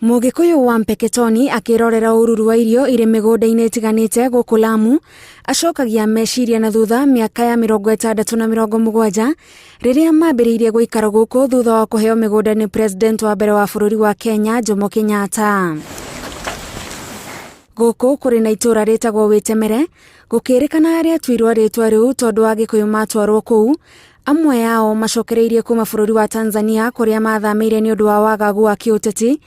Mũgĩkũyũ wa Mpeketoni akĩrorera ũruru wa irio irĩ mĩgũnda-inĩ ĩtiganĩte gũkũ Lamu, acokagia meciria na thutha mĩaka ya 60 na 70 rĩrĩa mambĩrĩirie gũikara gũkũ thutha wa kũheo mĩgũnda nĩ president wa mbere wa bũrũri wa Kenya Jomo Kenyatta. Gũkũ kũrĩ na itũũra rĩtagwo Wĩtemere, gũkĩrĩkana rĩatuirwo rĩtwa rĩu tondũ Agĩkũyũ matwarwo kũu, amwe ao macokereirie kuma bũrũri wa Tanzania kũrĩa mathamĩire nĩ ũndũ wa wagagu wa kĩũteti,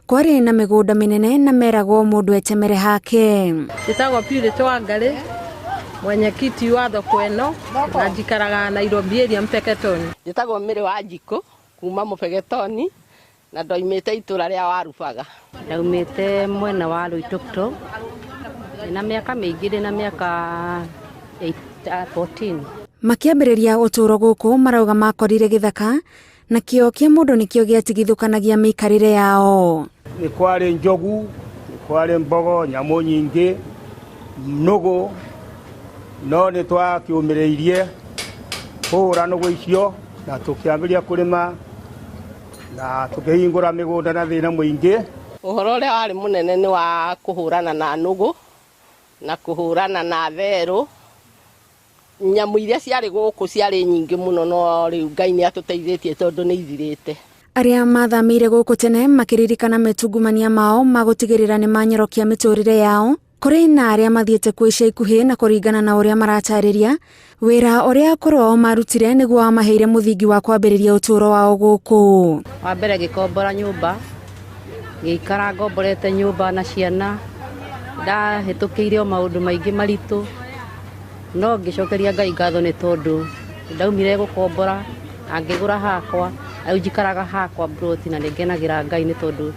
kwarĩ na mĩgũnda mĩnene na meragwo mũndũ etemere hake. Njĩtagwo Purity Wangarĩ, mwenyekiti wa thoko ĩno na njikaraga Nairobi area Mpeketoni. Njĩtagwo Mary Wanjikũ kuma Mũbegetoni na ndoimĩte itũra rĩa Warubaga. Ndaumĩte mwena wa Loitoktok na mĩaka mĩingĩ, ndĩ na mĩaka 14. Makĩambĩrĩria ũtũũro gũkũ marauga makorire gĩthaka na kĩo kĩa mũndũ nĩkĩo gĩatigithũkanagia mĩikarĩre yao. Nĩ kwarĩ njogu, nĩ kwarĩ mbogo, nyamũ nyingĩ, nũgũ, no nĩ twakĩũmĩrĩirie kũhũra nũgũ icio na tũkĩambĩrĩria kũrĩma na tũkĩhingũra mĩgũnda na thĩna mũingĩ. Ũhoro ũrĩa warĩ mũnene nĩ wa kũhũrana na nũgũ na kũhũrana na therũ. Nyamũ iria ciarĩ gũkũ ciarĩ nyingĩ mũno, no rĩu Ngai nĩ atũteithĩtie tondũ nĩ ithirĩte. Arĩa mathamĩire gũkũ tene makĩririkana metungumania mao ma gũtigĩrĩra nĩ manyorokia mĩtũrĩre yao. Kũrĩ na arĩa mathiĩte kuo ica ikuhĩ na kũringana na ũrĩa maratarĩria, wĩra ũrĩa akũrũ ao marutire nĩguo wamaheire mũthingi wa kwambĩrĩria ũtũũro wao gũkũ. Wa mbere ngĩkombora nyũmba, ngĩikara ngomborete nyũmba na ciana, ndahĩtũkĩire o maũndũ maingĩ maritũ, no ngĩcokeria Ngai ngatho nĩ tondũ ndaumire gũkombora na ngĩgũra hakwa, rĩu njikaraga hakwa mburoti na nĩ ngenagĩra Ngai nĩ tondũ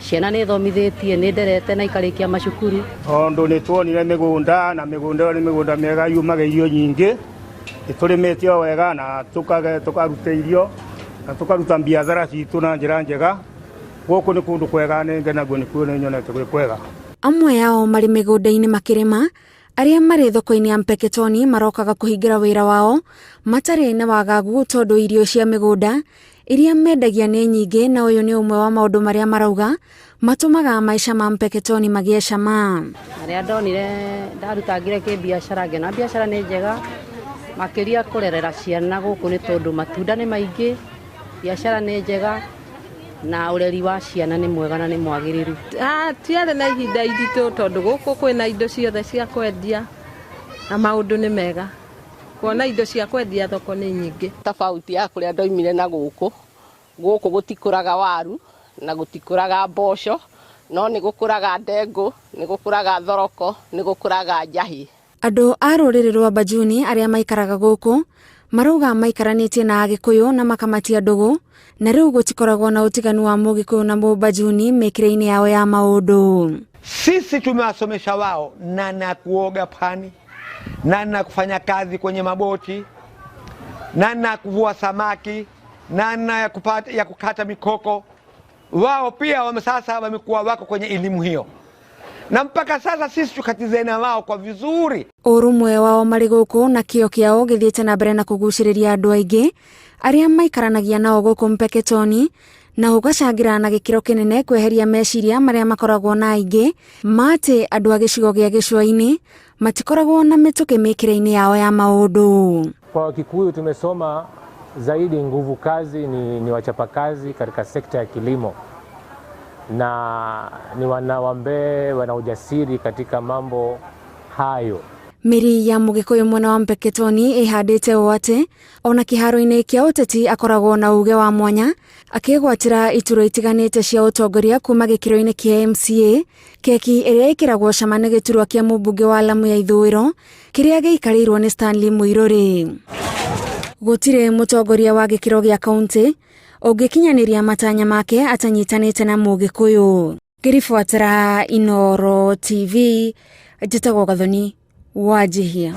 ciana nĩ thomithĩtie, nĩ nderete na ikarĩkia macukuru. Tondũ nĩ tuonire mĩgũnda na mĩgũnda ĩyo nĩ mĩgũnda mĩega yumaga irio nyingĩ, nĩ tũrĩmĩte o wega na tũkaruta irio na tũkaruta biacara citũ na njĩra njega. Gũkũ nĩ kũndũ kwega, nĩ ngenagio nĩkuo, nĩ nyonete gwĩ kwega. Amwe ao marĩ mĩgũnda-inĩ makĩrĩma, arĩa marĩ thoko-inĩ ya Mpeketoni marokaga kũhingĩra wĩra wao matarĩ na wagagu tondũ irio cia mĩgũnda iria mendagia nĩ nyingĩ, na ũyũ nĩ ũmwe wa maũndũ marĩa marauga matũmaga maica ma Mpeketoni magĩe cama. Na rĩrĩa ndonire ndarutangire kĩbiacara ngĩona biacara nĩ njega makĩria kũrerera ciana gũkũ nĩ tondũ matunda nĩ maingĩ, biacara nĩ njega na ũreri wa ciana nĩ mwega na nĩ mwagĩrĩru. Tiarĩ na ihinda iritũ tondũ gũkũ kwĩna indo ciothe cia kwendia na maũndũ nĩ mega. Kuona indo cia kwendia thoko nĩ nyingĩ. Tofauti ya kũrĩa ndoimire na gũkũ, gũkũ gũtikũraga waru na gũtikũraga mboco, no nĩ gũkũraga ndengũ, nĩ gũkũraga thoroko, nĩ gũkũraga njahĩ. Andũ a rũrĩrĩ rwa Bajuni arĩa maikaraga gũkũ marauga maikaranĩtie na Agĩkũyũ na makamatia ndũgũ, na rĩu gũtikoragwo na ũtiganu wa Mũgĩkũyũ na Mũbajuni mĩkĩre-inĩ yao ya maũndũ. Sisi tumewasomesha wao namna kuoga pwani, namna kufanya kazi kwenye maboti, namna kuvua samaki, namna ya kupata, ya kukata mikoko. Wao pia wame sasa wamekuwa wako kwenye elimu hiyo, na mpaka sasa sisi tukatizana wao kwa vizuri. Ũrũmwe wao marĩ gũkũ na kĩo kĩao gĩthiĩte na mbere na kũgucĩrĩria andũ aingĩ arĩa maikaranagia nao gũkũ Mpeketoni, na ũgacangĩra na gĩkĩro kĩnene kweheria meciria marĩa makoragwo na aingĩ ma atĩ andũ a gĩcigo gĩa gĩcũa-inĩ matikoragwo na mĩtũkĩ mĩkĩre-inĩ yao ya maũndũ. Kwa Wakikuyu tumesoma zaidi nguvu kazi ni wachapakazi katika sekta ya kilimo na ni wanawambee wana ujasiri katika mambo hayo. Mĩri ya Mũgĩkũyũ mwena wa Mpeketoni ĩhandĩte ũũ atĩ ona kĩharo-inĩ kĩa ũteti akoragwo na uge wa mwanya akĩgwatĩra iturwa itiganĩte cia ũtongoria kuma gĩkĩro-inĩ kĩa MCA, keki ĩrĩa ĩkĩragwo cama nĩ gĩturwa kĩa mũmbunge wa Lamu ya ithũĩro kĩrĩa gĩikarĩirwo nĩ Stanley Muiruri. Gũtirĩ mũtongoria wa gĩkĩro gĩa kaunti ũngĩkinyanĩria matanya make atanyitanĩte na Mũgĩkũyũ. Ngĩribotera Inooro TV, njĩtagwo Gathoni Wanjihia.